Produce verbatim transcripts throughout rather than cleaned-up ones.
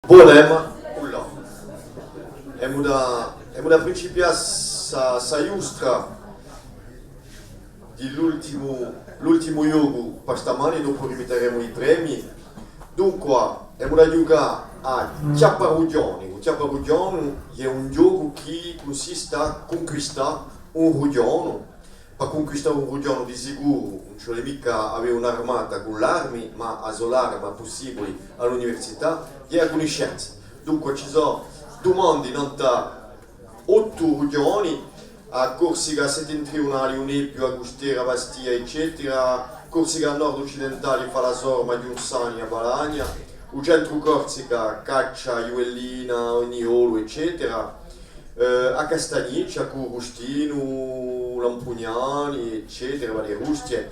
Bon, emu, emu da, emu da principià sta, sta ghjostra di l'ultimu, l'ultimu ghjocu per stamani, dopu rimittaremu i premi. Dunqua, emu da ghjucà à Chjapparughjoni. U chjapparughjoni hè un ghjocu chì cunsiste à cunquistà un rughjonu. Pà cunquistà un rughjonu di sicuru ùn ci vole micca avè un'armata cù l'armi, ma a sola arma pussibuli à l'università hè a cunniscenza. Dunqua ci sò dumandi nant'à ottu rughjoni, a Corsica settentrionali, u Nebbiu, a Custera, Bastia, eccetera, Corsica nord-occidentali, Falasorma, Ghjunsani, a Balagna, u centru Corsica, Caccia, Ghjuvellina, Niolu, eccetera. Eh, a Castagniccia cù Rustinu, Lampugnani, eccetera, Valle Rustie.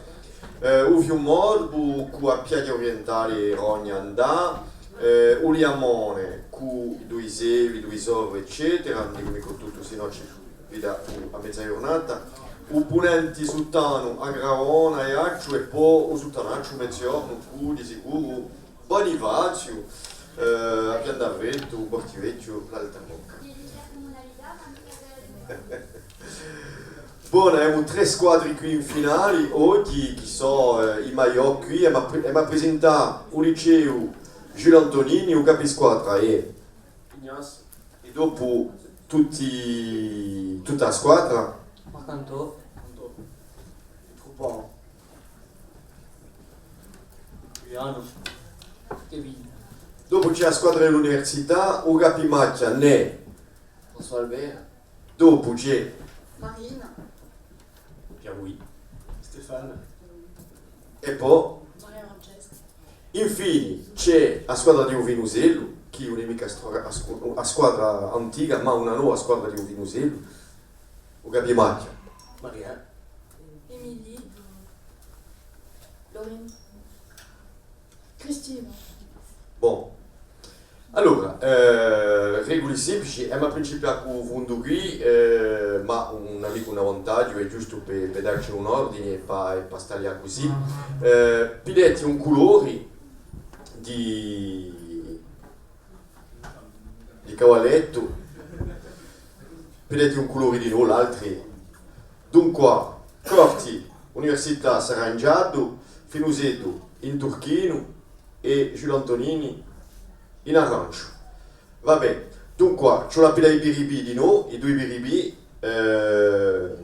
Eh, u Fiumorbu cù a Piaghja Urientali, Rogna, Andà, eh, u Liamone cù Dui Sevi, Dui Sorri, eccetera, ùn dicu micca tuttu, sinnò ci vole à mezu ghjurnata. U Punenti Suttanu, a Gravona, Aiacciu, è po u Suttanacciu, Meziornu, cù di sicuru Bunifaziu, eh, a Pianta Freddu, Portivechju, l'Alta Rocca. Bon, avemu trè squadri quì in finali, oghji, chì sò, eh, i maiò quì, emu à pre-, emu à prisintà u liceu Jules Antonini, u capisquadra, è Ignace. È dopu tutti, tutta a squadra. Marcantò. Troppo. Giuliano. Kevin. Dopu ci hè a squadra di l'università, u capimachja, Nè. François Albert. Dopu ci hè Marina. Pierre-Louis. Stéphane. È po? Maria Francesca. Infini, ci hè a squadra di u Finusellu, chì ùn hè micca a stra-, a squ-, a squadra antica, ma una nova squadra di u Finusellu. U capimachja. Maria. Émilie. Lorenzo. Cristina. Bon. Allora, eh, reguli simplici, emu à principià cù u fundu quì, eh, ma ùn hà micca un avantaghju, hè ghjustu per, per dacci un ordini è pà, è pà stà cusì. Eh, piglieti un culori di, di cavallettu, piglieti un culori dinò, l'altri. Dunqua, Corti, Università, sarà in giallu, Finuseddu in turchinu è Jules Antonini in aranciu. Va bè, dunqua, ci vole à piglià i biribì dinò, i dui biribì, eh,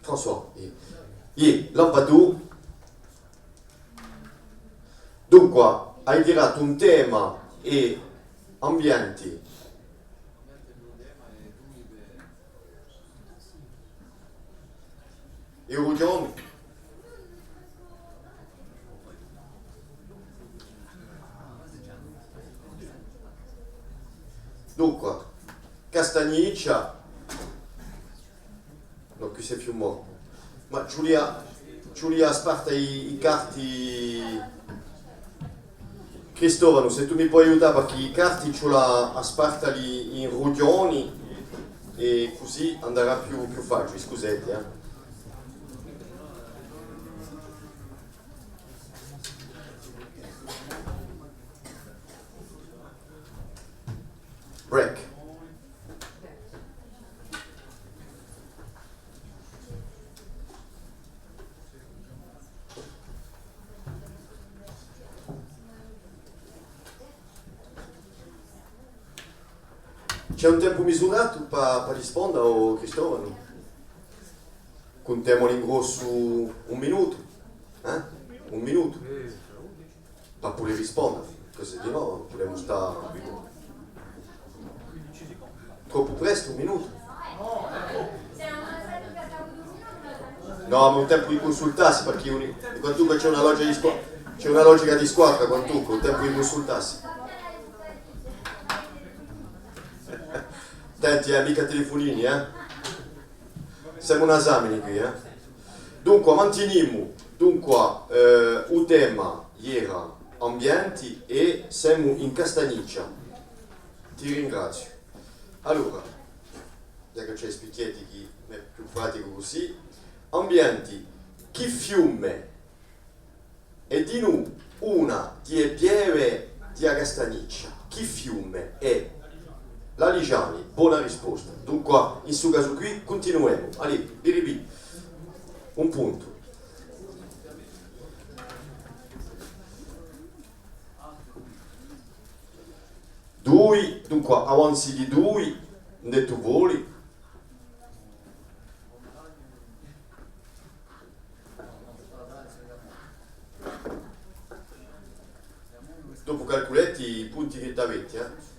François, iè. Iè, lampa tù. Dunqua, ai tiratu un tema è ambienti. È u rughjonu? Dunqua, Castagniccia. Nò, quì hè Fiumorbu. Ma ci vulia, ci vulia à sparta i, i carti. Cristofanu, s'è tù mi poi aiutà, perchè i carti ci vulia à spartali in rughjoni è cusì andarà più, più faciuli, scuseti, eh. Break. Ci hè un tempu misuratu pà, pà risponda, o Cristofanu? Cuntemu à l'ingrossu un minutu, eh? Un minutu. Pà pudè risponda, cusì dinò pudemu stà troppu prestu, un minutu. Nò, ma un tempu di cunsultassi, perchè uni-, quantunque ci hè una logica di squa-, ci hè una logica di squadra, quantunque, un tempu di cunsultassi. Attenti, eh, micca telefunini, eh. Semu in esamini quì, eh. Dunqua, mantinimu. Dunqua, eh, u tema era ambienti è semu in Castagniccia. Ti ringraziu. Allora, ghjà chì ci hè i spichjetti chì m'hè più praticu cusì. Ambienti, chì fiume hè dinù Una di e pieve di a Castagniccia, chì fiume hè? L'Alisgiani, bona risposta. Dunqua, in stu casu quì, cuntinuemu. Allez, vi ripì. Un puntu. Dui, dunqua, avanzi di dui, ind'è tù voli. Dopu calculeti i punti chì t'aveti, eh.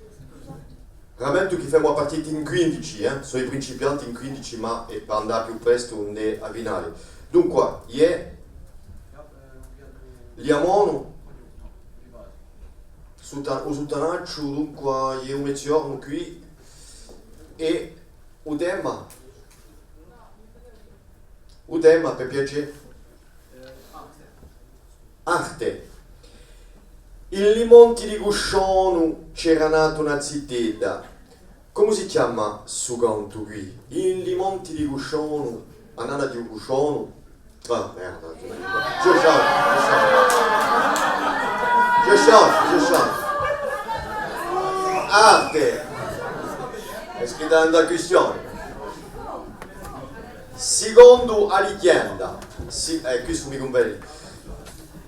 Rammentu chì femu a partita in quindici, eh. Sò i principianti in quindici, ma hè per andà più prestu ind'è a finale. Dunqua, iè, Liamonu, Sutta-, u suttanacciu, dunqua, iè, u mezziornu quì, è u tema. U tema, per piacè. Arte. In li monti di Cuscionu c'era nata una zitedda. Comu si chjama stu cantu quì? In li monti di Cuscionu, a nana di u Cuscionu. Ah, merda. Je change, je change. Je change, je change. Arte. Hè scritta in a quistione. Sicondu a lighjenda, si-, eh, questu mi cunveni.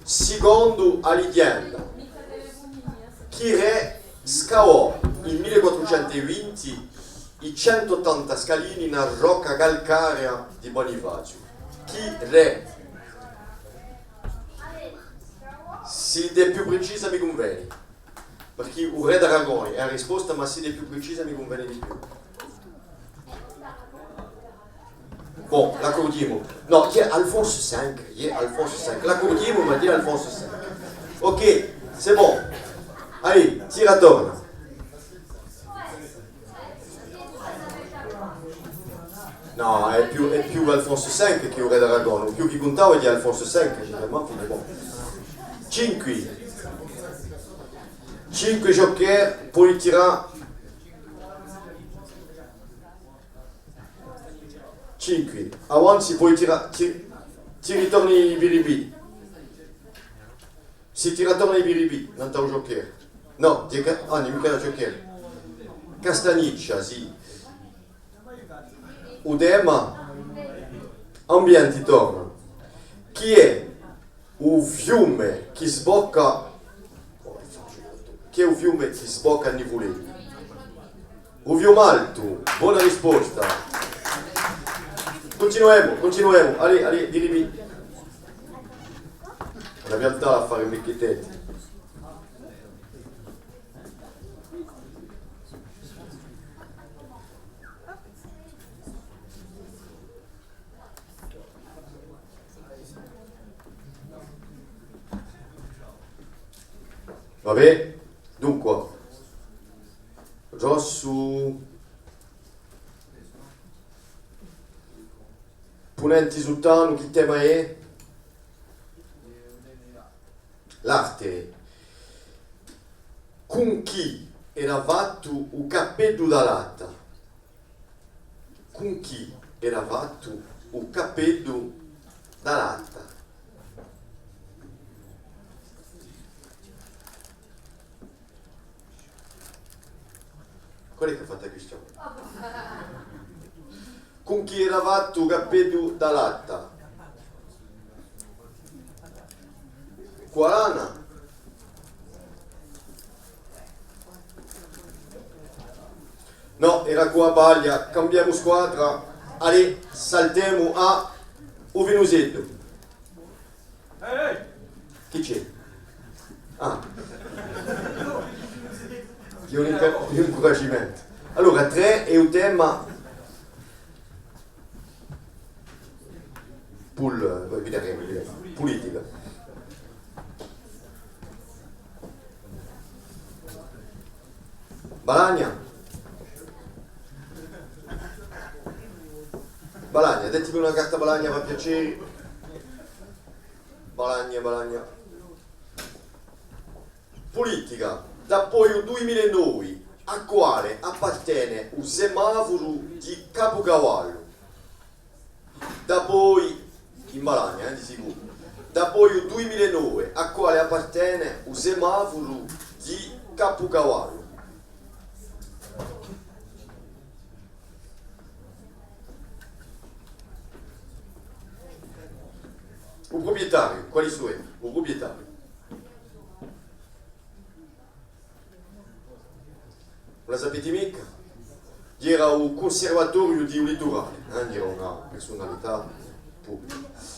Sicondu a lighjenda, chì re scavò in mille quattrucentu vinti i centu ottanta scalini in a rocca calcarea di Bunifaziu? Chì re? S'idda hè più precisa mi cunveni. Perchè u re d'Aragoni hè a risposta, ma s'idda hè più precisa mi cunveni di più. Bon, l'accurdimu. Nò, iè Alphonse cinq, iè Alphonse cinq. L'accurdimu, ma iè Alphonse cinq. Ok, c'est bon. Allez, tira torna. Nò, hè più, hè più Alphonse cinq chè u re d'Aragoni. U più chì cuntava hè Alphonse cinq, ma bon. Cinque. Cinque joker, poi tirà. Cinque. Avanzi, poi tirà, ti-, ti ritorni i biribì. Si tira torna i biribì, nant'à u joker. Nò, dicu, ah, ùn hè micca u joker. Castagniccia, sì. U tema, ambienti torna. Chì hè u fiume chì sbocca, chì hè u fiume chì sbocca in i Fuleni? U Fium'Altu, bona risposta. Cuntinuemu, cuntinuemu. Allez, allez, dì, dì. Una pianta à fà i michiteddi. Va bè? Dunqua, rossu, punenti suttanu, chì tema hè? L'arte. Cun chì era fattu u cappeddu da latta? Cun chì era fattu u cappeddu da latta? Qual hè chì hà fattu a quistione? Cun chì era fattu u cappeddu da latta? Cù a lana? Nò, era cù a paglia. Cambiemu squadra. Allez, saltemu à u Finuseddu. Chì ci hè? Ah. Hè un inca-, un incuragimentu. Allora, trè hè u tema. Pul-, eh, vidaremu, vidaremu. Pulitica. Balagna. Balagna, detimi una carta Balagna, per piacè. Balagna, Balagna. Pulitica. Dapoi u dui mila è novi, à quale appartene u semafuru di Capucavallu? Dapoi, in Balagna, eh, di sicuru. Dapoi u dui mila è nove, à quale appartene u semafuru di Capucavallu? U pruprietariu, quali sò? U pruprietariu. Ùn la sapete micca? Era u cunservatoriu di u liturale, eh? Era una persunalità publica.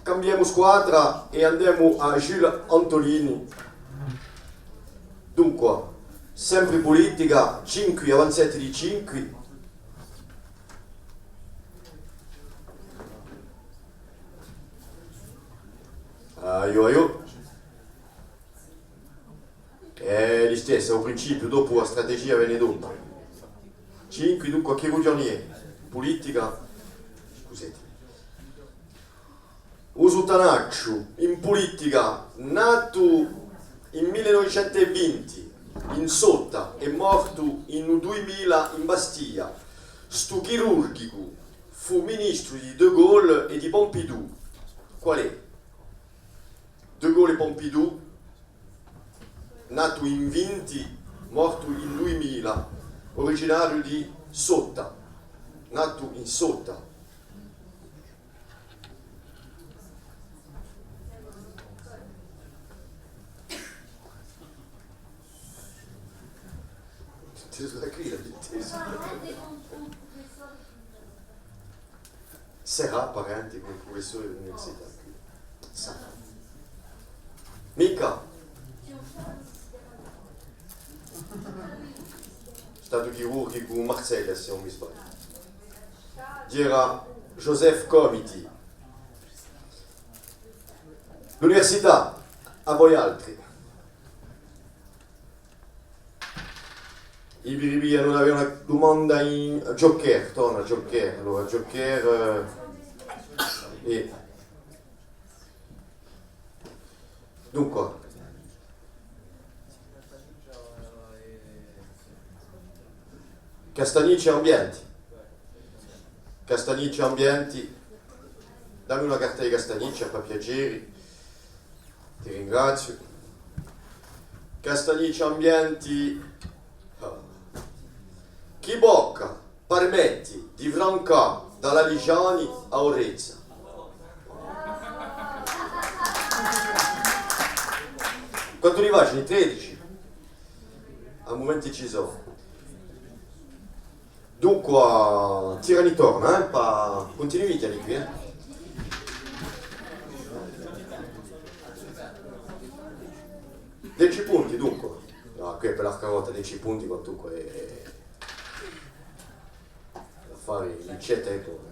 Cambiemu squadra è andemu à Jules Antolini. Dunque, sempre pulitica, cinque, avanzati di cinque. Aiò, aiò. Hè listessa, à u principiu, dopu a strategia vene dopu. Cinque, dunque, chì rughjoni hè? Pulitica. Scusate. U suttanacciu, in pulitica, natu in mille novecentu vinti in Sotta è mortu in u dui mila in Bastia, stu chirurgicu fù ministru di De Gaulle è di Pompidou. Qual hè? De Gaulle è Pompidou, natu in vinti, mortu in dui mila, uriginariu di Sotta, natu in Sotta. Intesu da quì, intesu. Sarà parente cù u prufessore di l'università. Sarà. Micca. Statu chirurgicu à Marseglia, s'e ùn mi sbagliu. Era Joseph Comiti. L'università, à voi altri. I Biribì, allora, avia una dumanda in Joker, torna Joker, allora Joker, eh, è dunque, Castagniccia Ambienti. Castagniccia Ambienti. Dammi una carta di Castagniccia, fà piaceri. Ti ringraziu. Castagniccia Ambienti. Chì bocca permetti di francà da l'Alisgiani à Orezza? Quantu ni facini? Tredici? À mumenti ci sò. Dunque, tirani torna, eh, pà, cuntinuiteli quì, eh. Deci punti, dunque. Nò, quì hè per l'arca rotta, deci punti, quantunque, eh, da fà, Lucetta è torna.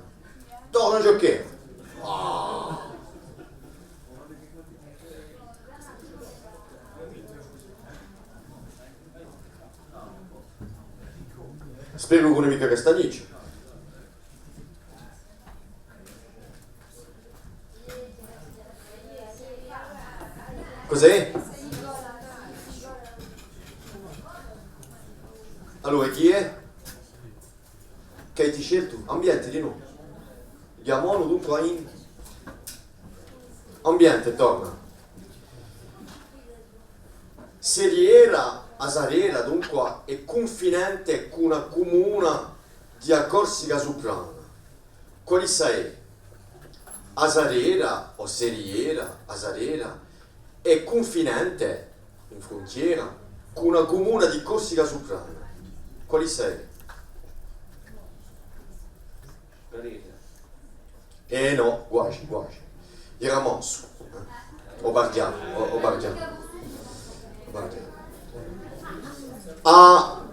Torna à ghjucà! Ah! Speru chì ùn hè micca Castagniccia. Cos'hè? Allora, chì hè? Chì aveti sceltu? Ambienti, di nò? Ghjamonu dunque in Ambienti, torna. Seriera, a Sarera, dunque, hè cunfinente cù una cumuna di a Corsica suprana. Qualissa hè? A Sarera, o Seriera, a Sarera, hè cunfinente, in fruntiera, cù una cumuna di Corsica suprana. Qualissa hè? Eh nò, guasi, guasi. Era Mansu, eh? O Barghjanu, o, o Barghjanu. O Barghjanu. Ah,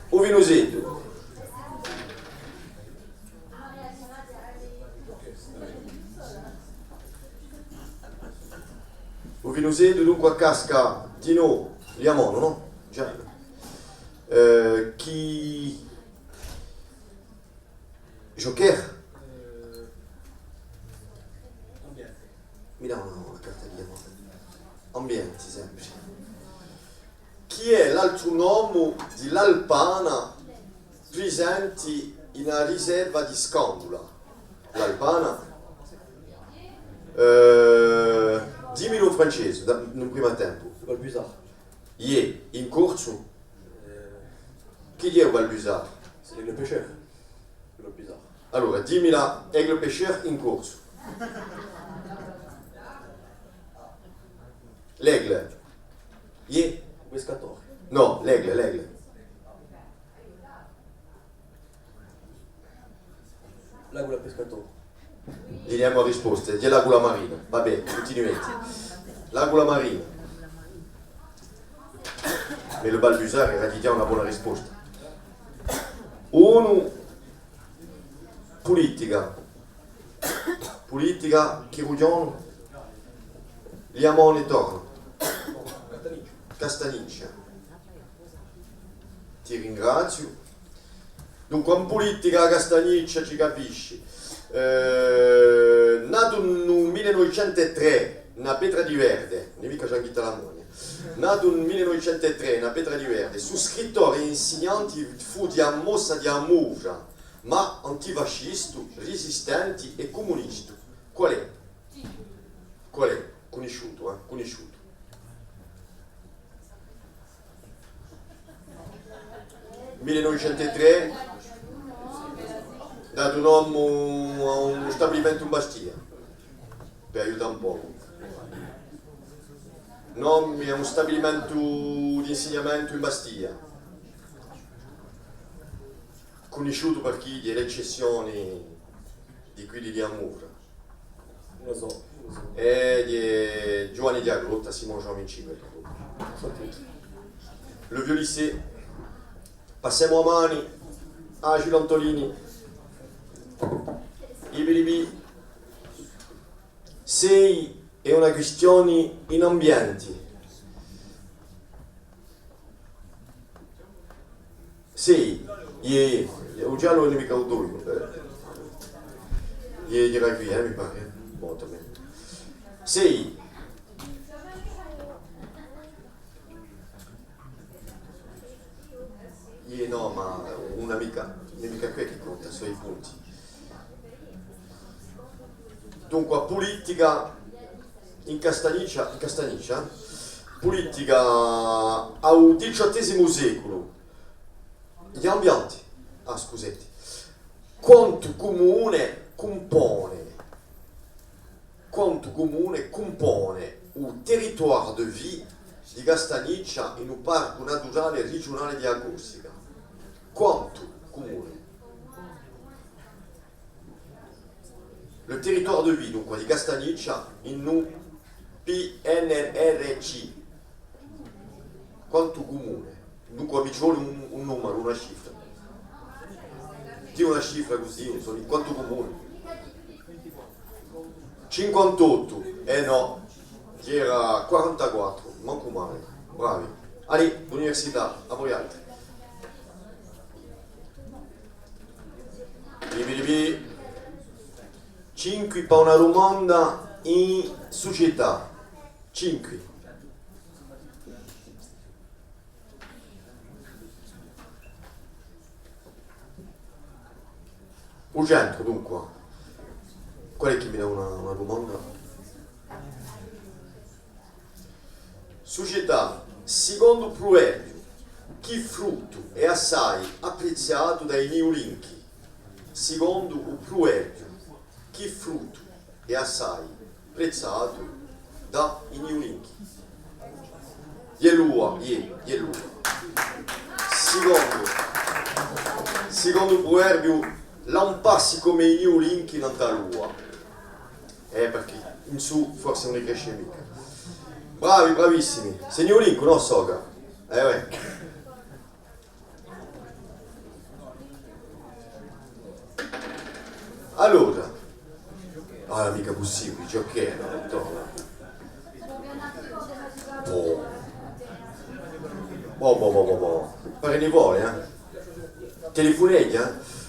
u Vinuseddu. U Vinuseddu, dunque, casca di novu, Ghjamonu, nò? Ghjà. Eh, chì Joker? Eh, ambienti. Mi dà una, una carta di ambienti. Ambienti, sempri. Chì hè l'altru nomu di l'Alpana prisenti in a riserva di Scandula? L'Alpana? Eh, Dimmi in francese, da, in un primu tempu. Le balbuzard. Iè, in corsu? Euh, chì hè u balbuzard? C'est l'aigle pêcheur. Le balbuzard. Allora, dimmi l'aigle pêcheur in corsu. L'aigle. Iè? Pescatore. Nò, l'aigle, l'aigle. L'agula pescatore. Li dimu a risposta, hè l'agula marina. Vabbè, cuntinuemu. L'agula marina. Ma le balbuzard era digià una bona risposta. Unu, pulitica. Pulitica, chì rughjonu? Liamone torna. Castagniccia. Ti ringraziu. Dunque, in pulitica a Castagniccia ci capisci. Eh, natu in u mille novecentu è trè, in a Petra di Verde, ùn hè micca Ghjuvan Ghjuvanni Talamoni. Natu in u mille novecentu è trè, in a Petra di Verde, stu scrittore è insignante fù di a mossa di a Muvra, ma antifascistu, risistenti è cumunistu. Qual hè? Qual hè? Cunnisciutu, eh? Cunnisciutu. Mille novecentu è trè, datu nomu à un stabilimentu in Bastia, per aiutà un pocu. Nomi à un stabilimentu d'insignamentu in Bastia, cunnisciutu perchè hè l'eccezioni di quiddi di a Muvra. Ùn la sò, ùn la sò. È di Ghjuvanni di a Grotta, Simon Jean Vincì, quellu. Le Vieux Lycée. Passemu a mani à Giulio Antolini. Ibi, ibi. Sei, hè una quistioni in ambienti. Sì, iè, iè, u giallu ùn hè micca u toiu, eh. Iè, era quì, eh, mi pare, eh. Bon, va bè. Sì. Iè, nò, ma ùn hè micca, ùn hè micca què chì conta, sò i punti. Dunque, a pulitica in Castagniccia, in Castagniccia, pulitica à u diciottesimu seculu. Gli ambienti, ah, scusate. Quantu cumune cumpone, quantu cumune cumpone u territoire de vie di Castagniccia in u Parcu Naturale Rigiunale di a Corsica? Quantu cumune? Le territoire de vie, dunque, di Castagniccia in u P N R C. Quantu cumune? Dunque, mi ci vole un, un numeru, una cifra. Dì una cifra cusì, ùn sò, quantu cumune? Cinquantottu. Eh nò, era quarantaquattru, mancu male. Bravi. Allez, l'università, à voi altri. Ibi, ibi. Cinqui pà una dumanda in sucietà. Cinqui. U centru, dunque. Quale hè chì mi dà una, una dumanda? Sucietà, sicondu u pruverbiu, chì fruttu hè assai apprizzatu da i niulinchi? Sicondu u pruverbiu, chì fruttu hè assai apprizzatu da i niulinchi? Hè l'ua, iè, hè l'ua. Sicondu, sicondu u pruverbiu, lampassi cum'è i niulinchi nant'à l'ua. Eh, perchè in sù forse ùn ne cresce micca. Bravi, bravissimi. Sì niulincu, nò, soca? Eh, uè. Allora. Ah, micca pussibule, ciò chì hè, nò, nò. Boh. Boh, boh, boh, boh, boh. Pare ne vole, eh. Telefuneghja, eh.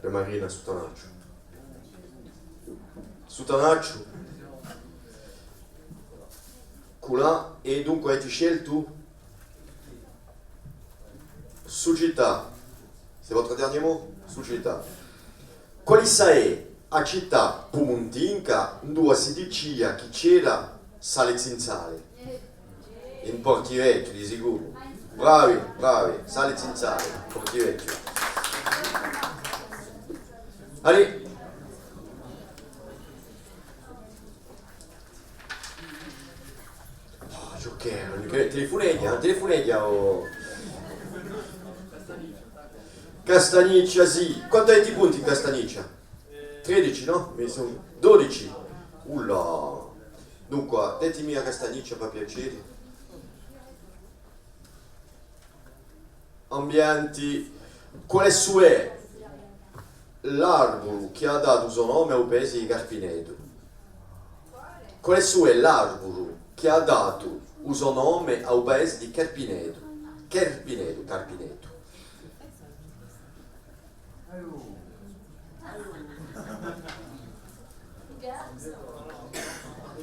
Per Marina, Suttanacciu. Suttanacciu. Culà, è dunque avete sceltu? Sucietà. C'est votre dernier mot? Sucità. Quale hè a cità pumuntinca induva si dicia chì c'era Sale Zinzale? In Portivechju, di sicuru. Bravi, bravi. Sale Zinzale, Portivechju. Allez. Ah, Joker, telefuneghja, telefuneghja, o Castagniccia, sì. Quantu avete punti in Castagniccia? Tredeci, nò? Mi sò... dodeci. Ullà. Dunque, detemi a Castagniccia, per piacere. Ambienti. Quale hè l'arburu chì hà datu u so nome à u paese di Carpinetu? Quale hè l'arburu chì hà datu u so nome à u paese di Carpinetu? Carpinetu, Carpinetu.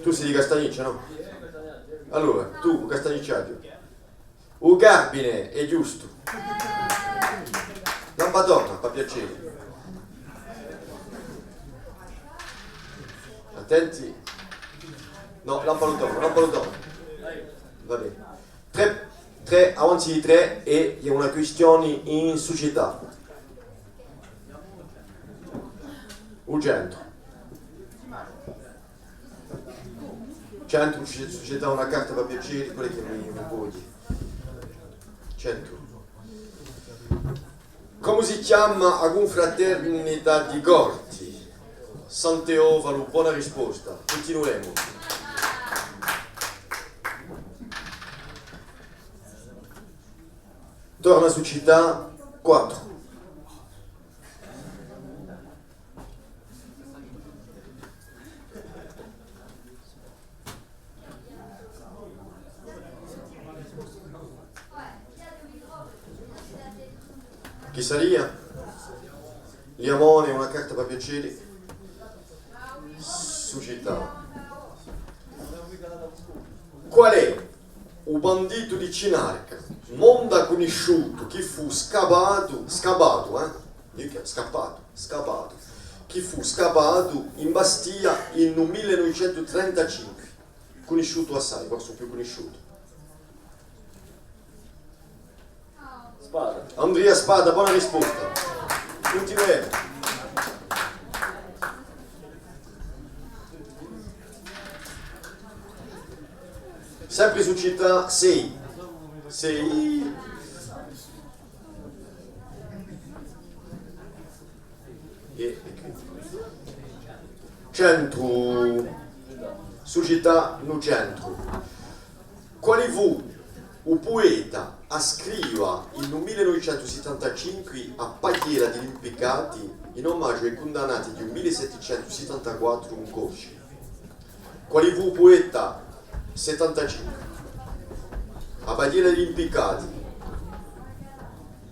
Tù sì di Castagniccia, nò? Allora, tù, castagnicciaghju. U carbine, hè ghjustu. Lampa torna, per piacere. Attenti. Nò, lampa torna, lampa torna. Va bè. Trè, trè, avanzi di trè, è hè una quistione in sucità. U centru. Centru, sucità, una carta, per piacere, quella chì mi, mi pò dì. Centru. Cumu si chjama a cunfraternità di Corti? Sant'Eovalu, bona risposta. Cuntinuemu. Torna sucità, quattru. Chì saria? Liamone, una carta, per piacere. Sucità. Qual hè u banditu di Cinarca, monda cunnisciutu, chì fù scappatu, scappatu, eh? Micca scappatu, scappatu. Chì fù scappatu in Bastia in u mille novecentu trentacinque. Cunnisciutu assai, forse u più cunnisciutu. Spada. Andria Spada, bona risposta. Cuntinuemu. Sempre sucità, sei. Sei. È, è quì. Centru. Sucità in u centru. Quali fù u pueta à scriva in u mille novecentu settantacinque a paghjella di l'impiccati in omagiu à i cundannati di u mille settecentu settantaquattru in Corsica? Quali fù u pueta? Settantacinque. A paghjella di l'impiccati,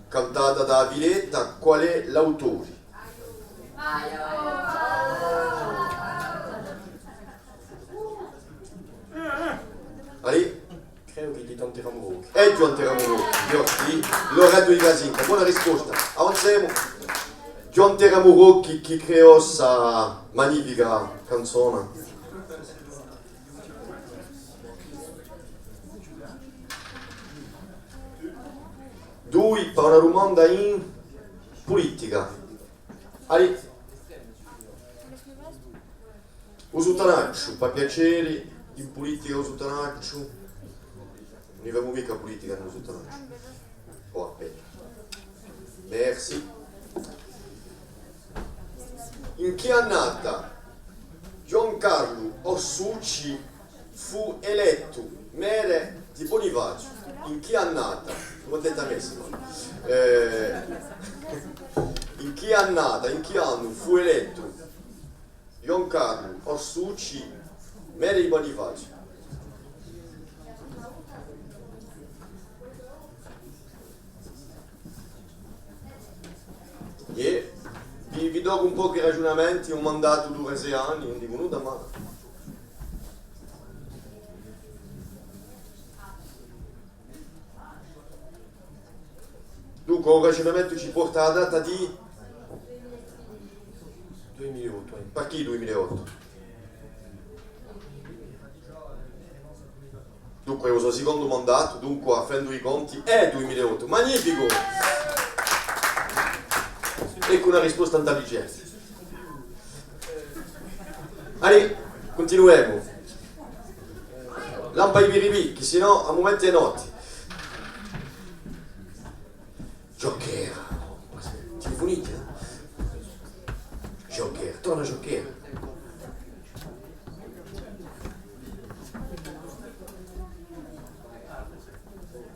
cantata da Filetta, qual hè l'autore? Allez. Credu chì hè di Ghjuvan Teramu Rocchi. Hè Ghjuvan Teramu Rocchi, Ghjuvan, sì. Loretu di Casinca, bona risposta. Avanzemu. Ghjuvan Teramu Rocchi chì creò sta magnifica canzona. Dui, pà una dumanda in pulitica. Allez. U suttanacciu, pà piaceri, in pulitica u suttanacciu. Ùn ni femu micca pulitica in u suttanacciu. O appena. Merci. In chì annata Ghjuvan Carlu Orsucci fù elettu merre di Bunifaziu? In chì annata? Cum'hà dettu a messima. Eh, in chì annata, in chì annu fù elettu Ghjuvan Carlu Orsucci merre di Bunifaziu? È vi, vi docu un pocu di ragiunamenti, un mandatu dura sei anni, ùn dicu nudda, ma... Dunque, U ragiunamentu ci porta à a data di dui mila è ottu, eh. Perchè dui mila è ottu? Dunque, hè u so sicondu mandatu, dunque, fendu i conti, hè dui mila è ottu. Magnificu! Eccu una risposta intelligente. Allez, cuntinuemu. Lampa i biribì, chì sinnò à mumenti hè notti. Joker. Telefunite, eh? Joker, torna Joker.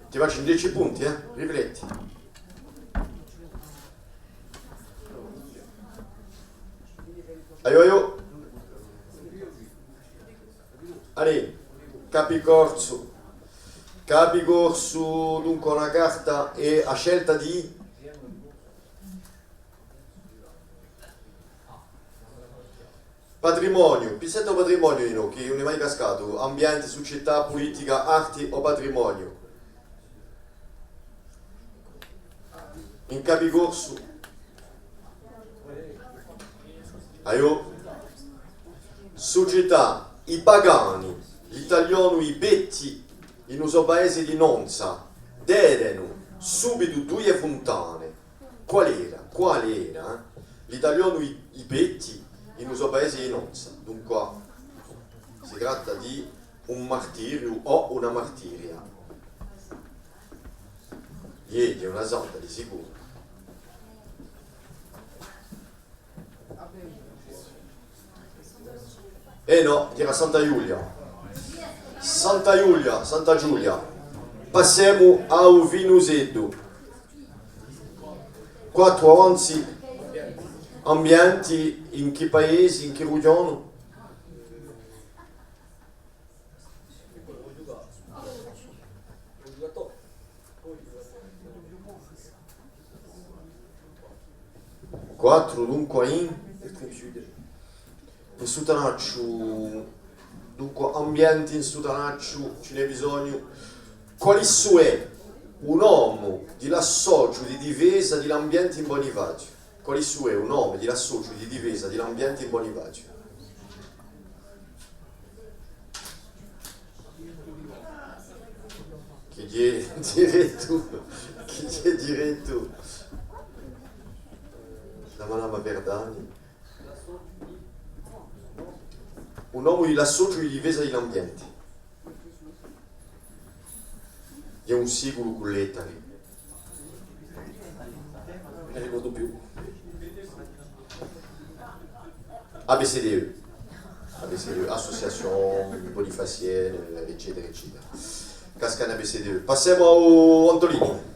Ti facciu in deci punti, eh? Rifletti. Aiò, aiò. Allez, Capicorsu. Capicorsu, dunque, una carta è a scelta di patrimoniu. Pinsate à u patrimoniu, dinò, chì ùn hè mai cascatu. Ambienti, sucetà, pulitica, arti o patrimoniu. In Capicorsu. Aiò. Sucetà, i pagani, l'italianu i Petti, in u so paesi di Nonza, detenu subitu duie funtane. Quale era? Quale era, eh? L'italianu i, i Petti, in u so paesi di Nonza. Dunque, si tratta di un martiriu o una martiria. Iè, hè una santa, di sicuru. Eh nò, era Santa Ghjulia. Santa Ghjulia, Santa Ghjulia. Passemu à u Finuseddu. Quattru avanzi, ambienti, in chì paesi, in chì rughjonu? Quattru, dunque, in, in Sutanacciu, dunque, ambienti in Sutanacciu, ci n'hè bisognu. Qualissu hè u nomu di l'associu di difesa di l'ambienti in Bunifaziu? Qualissu hè u nomu di l'associu di difesa di l'ambienti in Bunifaziu? Chì hè direttu, chì hè direttu? La Madama Verdani. U nomu di l'associu di difesa di l'ambienti. Hè un siculu cù Letta lì. Ùn mi ricordu più. A B C D E. A B C D E, Association Bonifacienne, eccetera, eccetera. Casca in A B C D E. Passemu à u Antolini.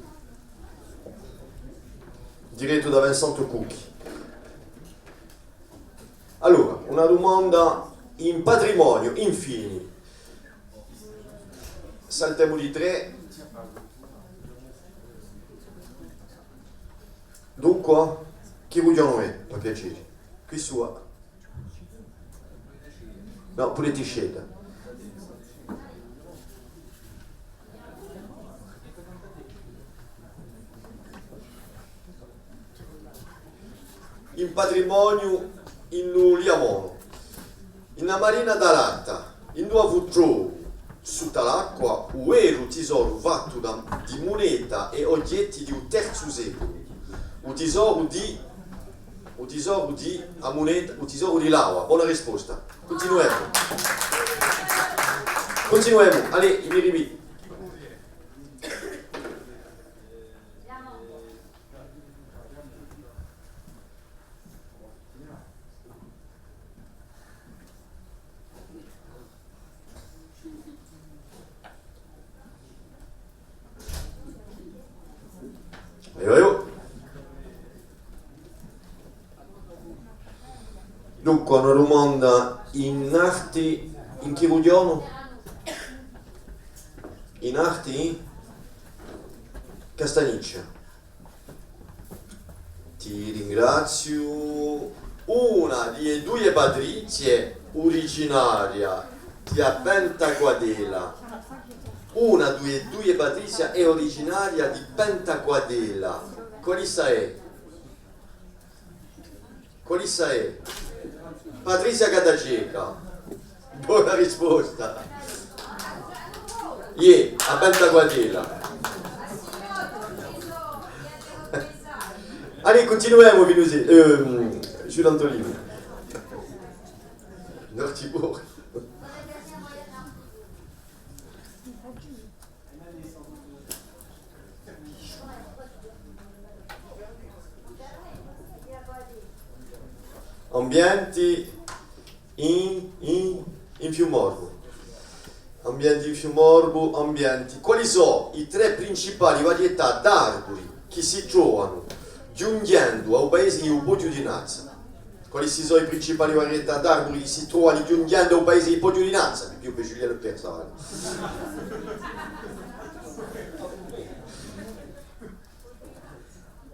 Direttu da Vincent Cucchi. Allora, una dumanda in patrimoniu, infini. Saltemu di trè. Dunque, chì rughjonu hè, per piacè? Quì sù. Nò, pudeti sceglie. In patrimoniu, in u Liamonu, in a marina d'Alata, induva fù trovu, sutta l'acqua, u veru tisoru fattu da, di muneta è oghjetti di u terzu seculu, u tisoru di, u tisoru di a muneta, u tisoru di l'ava. Bona risposta. Cuntinuemu. Cuntinuemu. Allez, i mi ripi. Aiò, aiò. Dunque, una dumanda in arti, in chì rughjonu? In arti? Castagniccia. Ti ringraziu. Una di e duie Patrizie, uriginaria di a Penta Quadella. Una di e duie Patrizie hè uriginaria di Penta Quadella. Qualissa hè? Qualissa hè? Patrizia Gattaceca. Bona risposta. Iè, a Benta Quatella. Allez, cuntinuemu, Vinosi-, ehm, Jules Antolini. Nortibor. Ambienti in, in, in Fiumorbu. Ambienti in Fiumorbu, ambienti. Quali sò i trè principali varietà d'arburi chì si trovanu ghjunghjendu à u paesi di u Poghju di Nazza? Quali si sò i principali varietà d'arburi chì si trovanu ghjunghjendu à u paesi di Poghju di Nazza? Più per Julien Lepers, eh.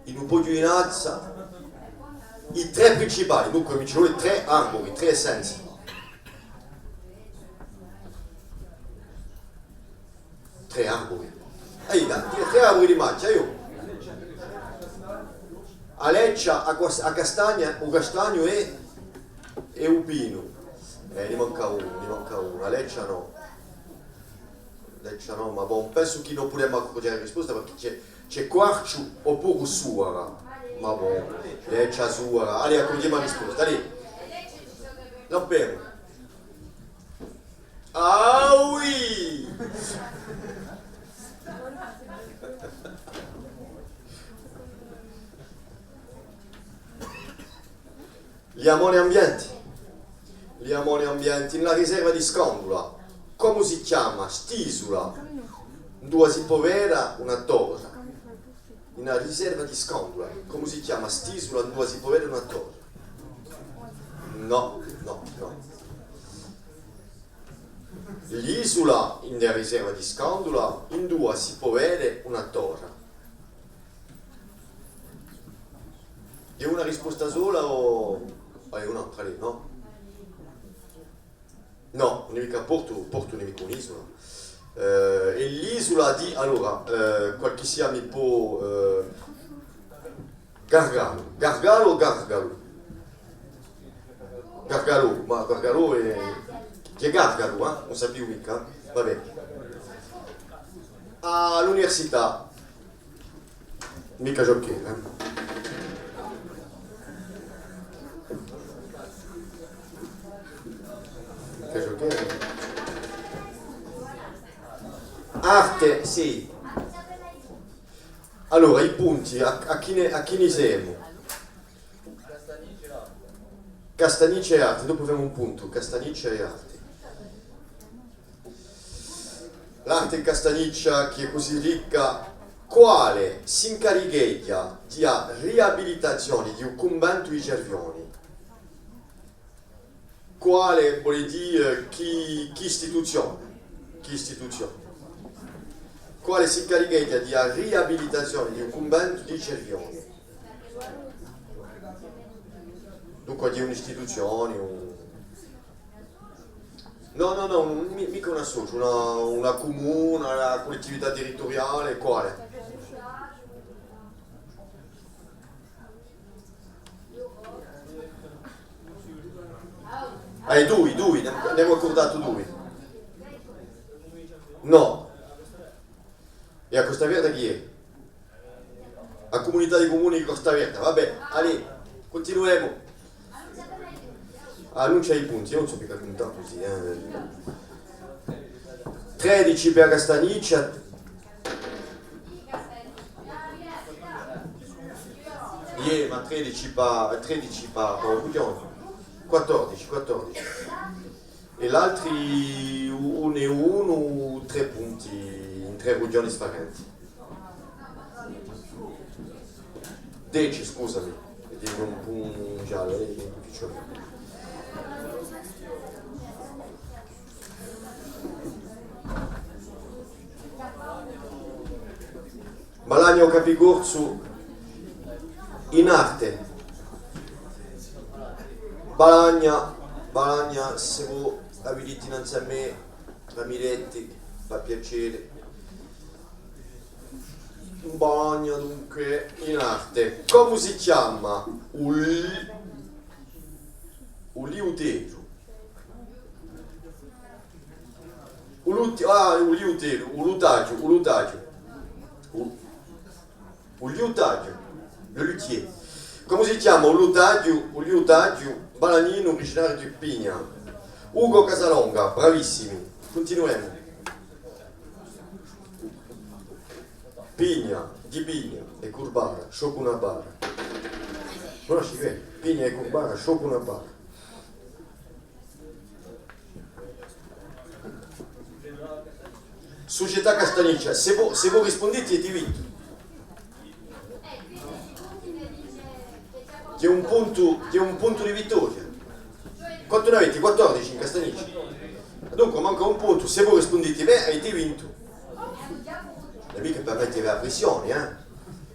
In u Poghju di Nazza, i trè principali, dunque mi ci vole trè arburi, trè essenze. Trè arburi. Ehi, da, trè arburi di machja, eiu. A leccia, a, cas-, a castagna, u castagnu è, è u pinu. Eh, ne manca unu, ne manca unu. A leccia nò. Leccia nò, ma bon, pensu chì ùn pudemu accurghje a risposta perchè ci hè, ci hè quarciu oppuru suara. Ma bon, leccia, suara. Allez, accurghjemu a risposta, allez. Lampemu. Ah oui! Li amoni ambienti. Li amoni ambienti. In a riserva di Scandula, comu si chjama st'isula induva si pò veda una torra? In a riserva di Scandula, comu si chjama st'isula induva si pò veda una torra? Nò, nò, nò. L'isula in a riserva di Scandula induva si pò veda una torra. Hè una risposta sola o, o hè un'altra lì, nò? Nò, ùn hè micca Portu, Portu ùn hè micca un'isula. Eh, hè l'isula di, allora, eh, qualchissia mi pò, eh, Gargalu. Gargalu o Gargalu? Gargalu, ma Gargalu hè, hè Gargalu, eh? Ùn sapiu micca, eh? Vabbè. À l'università. Micca joker, eh? Micca joker, eh? Arte, sì. Allora, i punti, à, à chì ne, à chì ne semu? Castagniccia è arte, dopu femu un puntu, Castagniccia è arte. L'arte in Castagniccia chì hè cusì ricca, quale s'incaricheghja di a riabilitazioni di u cunventu di Cervioni? Quale vole dì, eh, chì, chì istituzioni? Chì istituzioni? Quale s'incaricheghja di a riabilitazioni di u cunventu di Cervioni? Dunque, hè un'istituzioni, un... Nò, nò, nò, un, mi-, micca un associu, una, una cumuna, una cullettività territuriale, quale? Ah, hè dui, dui, ne, n'emu accurdatu dui. Nò. È a Costa Verda chì hè? A cumunità di cumuni di Costa Verda, vabbè, allez, cuntinuemu. Annuncia i punti, eiu ùn sò micca cuntà cusì, eh. Tredeci per a Castagniccia. Iè, ma tredeci pà, tredeci pà, pà u Rughjone. Quattordici, quattordici. È l'altri u-, unu è unu, trè punti in trè rughjoni sfarenti. Deci, scusami, è dicu un pun-, già, eh, chì ci vole. Balagna o Capicorsu in arte. Balagna, Balagna, s'è vo a viditi innanzu à mè, a mi diti, fà piacè. Bagna, dunque, in arte. Comu si chjama u l-, u liuteru? U luti-, ah, u liuteru, u lutaghju, u lutaghju. U, u liutaghju, le luthier. Comu si chjama u lutaghju, u liutaghju balaninu originariu di Pigna? Ugo Casalonga, bravissimi. Cuntinuemu. Pigna, di Pigna è Curbara, scioccu una bara. Cunnosci bè? Pigna è Curbara, scioccu una bara. Sucetà Castagniccia, sè vo, sè vo rispunditi aveti vintu. Ci hè un puntu, ci hè un puntu di vittoria. Quantu n'aveti? Quattordici in Castagniccia. Dunque, manca un puntu. Sè vo rispunditi bè, aveti vintu. Ùn hè micca per metti vi a pressioni, eh.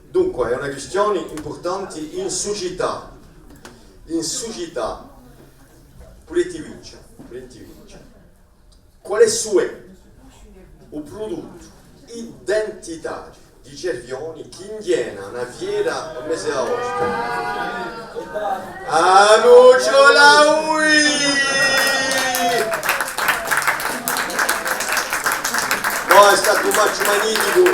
Dunque, hè una quistioni impurtanti in sucetà. In sucetà. Pudeti vince, pudeti vince. Quale hè u pruduttu identitariu di Cervioni chì inghjena una fiera u mese d'aostu? A nucciola, ui! Nò, hè statu un match magniticu.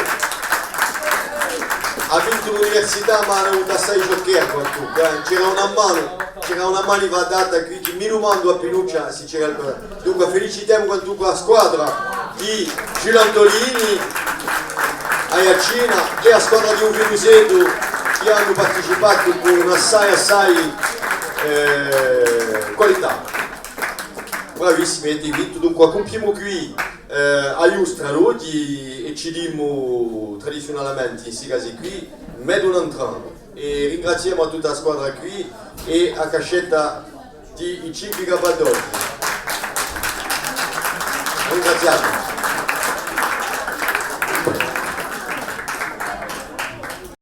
Hà vintu l'università, ma hà avutu assai sciocchezza, quantunque, eh. C'era una manu, c'era una manu data quì, chì mi dumandu à Pinuccia s'è c'era ancora. Dunque, felicitemu quantunque a squadra di Giulio Antolini, Aiaccina, è a squadra di u Filusetu, chì anu participatu cù assai, assai, eh, qualità. Bravissimi, aveti vintu. Dunque, cumpiemu quì, eh, a ghjustra d'oghji è ci dimu tradiziunalmenti, in sti casi quì, medu un antr'annu. È ringraziemu à tutta a squadra quì è a cascetta di i cinque capadotti. Ringraziate.